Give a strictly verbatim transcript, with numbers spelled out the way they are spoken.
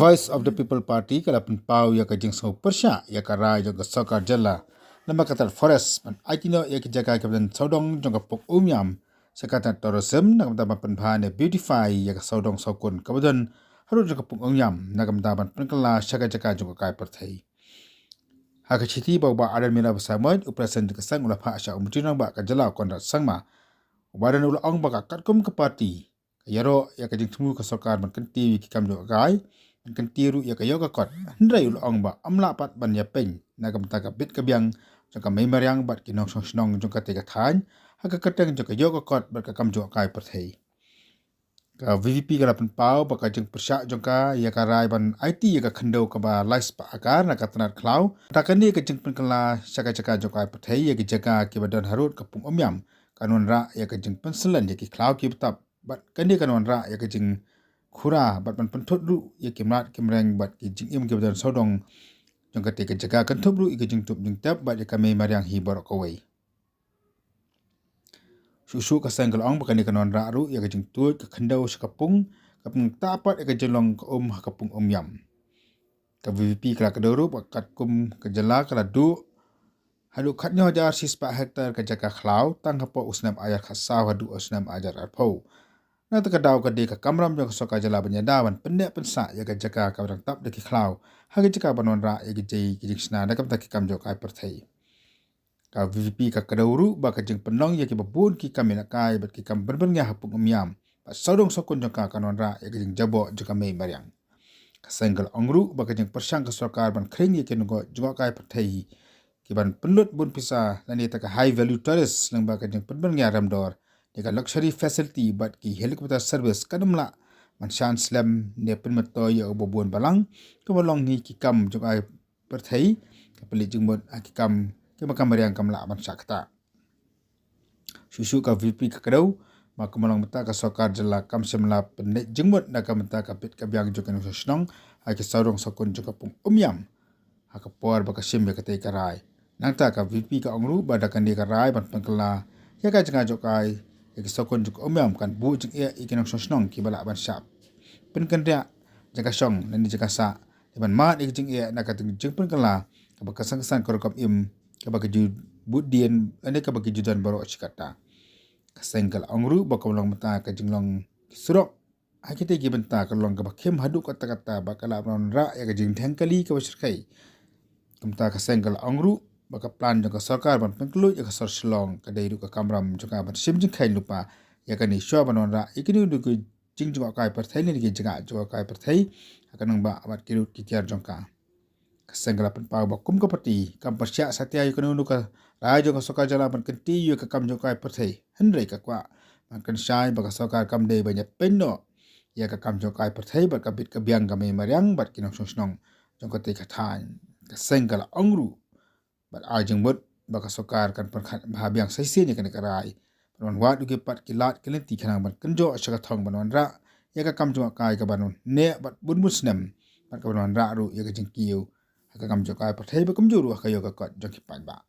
Voice of the People Party ka la pynpaw ïa ka jingsngewpyrshah ïa ka rai jong ka sorkar jylla namar ka tnat forest ban aiti noh ïa ki jaka kiba don sawdong jong ka pung Umiam sha ka tnat tourism na ka bynta ban pynbha ne beautify ïa ka sawdong sawkun kaba don harud jong ka pung Umiam na ka bynta ban pynkylla sha ka jaka jong ka kai pyrthei. Ha ka shithi ba u Bah Ardent Miller Basaiawmoit, u President jong ka seng, u la phah sha u Myntri Rangbah ka jylla Conrad Sangma, u Bah Ardent u la ong ba ka katkum ka party ka ïaroh ïa ka jingthmu ka sorkar ban kyntiew ïa ki kam jong ka kai, ban kyntiew ruh ïa ka ïoh ka kot. Hynrei u la ong ba ym lah pat ban ïapeiñ na ka bynta ka bit ka biang jong ka mei mariang bad ki nongshong shnong jong katei ka thaiñ ha ka kyrteng jong ka ïoh ka kot bad ka kam jong ka kai pyrthei. Ka V P P ka la pynpaw ba ka jingpyrshah jong ka ïa ka rai ban aiti ïa ka khyndew kaba lai spah akar na ka tnat khlaw, ta kane ka jingpynkylla sha ka jaka jong ka kai pyrthei ïa ki jaka kiba don harud ka pung Umiam kan wanrah ïa ka jingpynsyllok ïa ki khlaw ki btap bad kane kan wanrah ïa ka jingkhura bad ban pynthut ruh ïa ki mrad ki mreng bad ki jingim kiba don sawdong jong katei ka jaka, kynthup ruh ïa ka jingtup jingtep bad ïa ka mei mariang hi baroh kawei. Shuh shuh ka seng ka la ong ba kane kan wanrah ruh ïa ka jingtuid ka khyndew sha ka pung, ka pyngtah pat ïa ka jinglong ka um ha ka pung Umiam. Ka V P P ka la kdew ruh ba katkum ka jylla ka la duh haduh khatnïew hajar shispah hektar ka jaka khlaw tang hapoh u snem ar hajar khatsaw haduh u snem ar hajar arphew. Na kata ka daw ka dei ka kamram jong ka sorkar jylla ban ïada ban pynneh pynsah ïa ka jaka kaba dang tap da ki khlaw ha ka jaka ban wanrah ïa ki jingshna na ka bynta ki kam jong ka kai pyrthei. Ka V P P ka kdew ruh ba ka jingpynlong ïa kiba bun ki kam ïalehkai bad ki kam pynbyrngia ha pung Umiam bad sawdong sawkun jong ka kan wanrah ïa ka jingjaboh jong ka mei mariang. Ka seng ka la ong ruh ba ka jingpyrshang ka sorkar ban khring ïa ki nongkynjoh jngohkai pyrthei kiban pynlut bun pisa lane ta ka high value tourist lyngba ka jingpynbyrngia remdor ïa ka luxury facility bad ki helicopter service kan ym lah ban shah slem ne pynmyntoi ïa uba bun balang, kaba long hi ki kam jong ka kai pyrthei, ka pynleit jingmut ha ki kam kiba kam mariang kam lah ban shah ktah. Shuh shuh ka V P P ka kdew ba ka mlong mynta ka sorkar jylla kam shym la pynleit jingmut na ka bynta ka bit ka biang jong ki nongshong shnong ha ki sawdong sawkun jong ka pung Umiam ha ka por ba ka shim ïa katei ka rai. Nangta ka V P P ka ong ruh ba da kane ka rai ban pynkylla ïa ka jaka jngohkai ïa ki sawkun jong ka Umiam kan buh jingeh ïa ki nongshong shnong kiba lah ban shah pynkynriah jaka shong lane jaka sah, ban mad ïa ka jingeh na ka jingpynkylla kaba kongsan ka rukom im kaba ki ju bud dien lane kaba ki ju don baroh shi katta. Ka seng ka la ong ruh ba ka mlong mynta ka jinglong ki surok ha kitei ki bynta ka long kaba khim haduh katta katta bad ka lah ban wanrah ïa ka jingdheng kali kaba shyrkhei. Kumta ka seng ka la ong ruh ba ka plan jong ka sorkar ban pynkhlaiñ ïa ka sor Shillong ka dei ruh ka kamram jong ka ban shim jingkheiñ lypa ïa kane shuwa ban wanrah ïa kine ki jingjngohkai pyrthei lane ki jaka jngohkai pyrthei ha ka nongbah bad ki rud ki tiar jong ka. Ka seng ka la pynpaw ba kum ka party kam pyrshah satia ïa kano kano ka rai jong ka sorkar jylla ban kyntiew ïa ka kam jngohkai pyrthei, hynrei ka kwah ban kynshai ba ka sorkar kam dei ban ïapeiñ noh ïa ka kam jngohkai pyrthei bad ka bit ka biang ka mei mariang bad ki nongshong shnong jong katei ka thaiñ. Ka seng ka la ong ruh bad ai jingmut ba ka sorkar kan pynkhat bha biang sa shisien ïa kane ka rai, ban wan wad ruh ki pat ki lad ki lynti khnang ban kynjoh sha ka thong ban wanrah ïa ka kam jngohkai kaban neh bad bun bun snem bad kaban wanrah ruh ïa ka jingkiew ha ka kam jngohkai pyrthei bad kumjuh ruh ha ka ïoh ka kot jong ki paidbah.